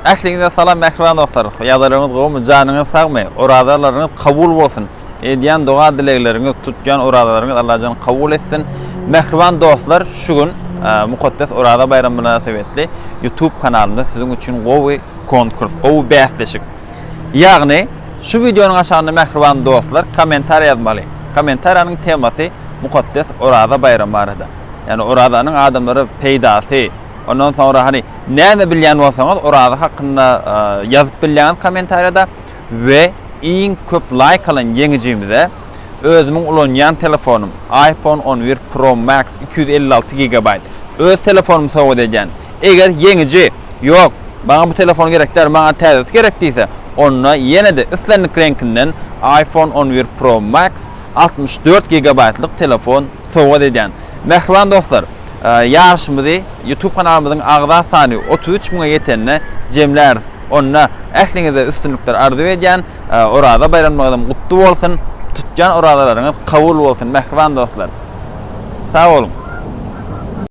Ähliňize salam mähriban dostlar. Ýagdaýlaryňyz gowumy? Janyňyz sagmy? Orazalaryňyz kabul bolsun. Edýän doga dilegleriňiz, tutýan orazalaryňyz Allajan kabul etsin. Mähriban dostlar, şu gün e, mukaddes Oraza baýramy mynasybetli YouTube kanalymda siziň üçin gowy konkurs, gowy bäsleşik. Ýagny şu wideonyň aşagynda mähriban dostlar kommentariýa ýazmaly. Kommentariýanyň temasy mukaddes Oraza baýramy barada. Ýagny orazanyň adamlara peýdasy, ondan soňra hany näme bilýän bolsaňyz oraza hakynda ýazyp bilýäňiz kommentariýada we iň köp laýk alan ýeňijimize özümiň ulanýan telefonym iPhone 11 Pro Max 256 gigabaýt öz telefonymy sowgat edýän. Eger ýeňiji Ýok, maňa bu telefon gerek däl, maňa täzesi gerek diýse, onda ýene-de islendik reňkinden iPhone 11 Pro Max 64 gigabaýtlyk telefon sowgat edýän. Mähriban dostlar, ýaryşymyzy YouTube kanalymyzyň agza sany 33 müňe ýetende jemläris. Onda ähliňize üstünlikler arzuw edýän. Oraza baýramyňyzam gutly bolsun. Tutýan orazalaryňyz kabul bolsun, mähriban dostlar. Sag boluň!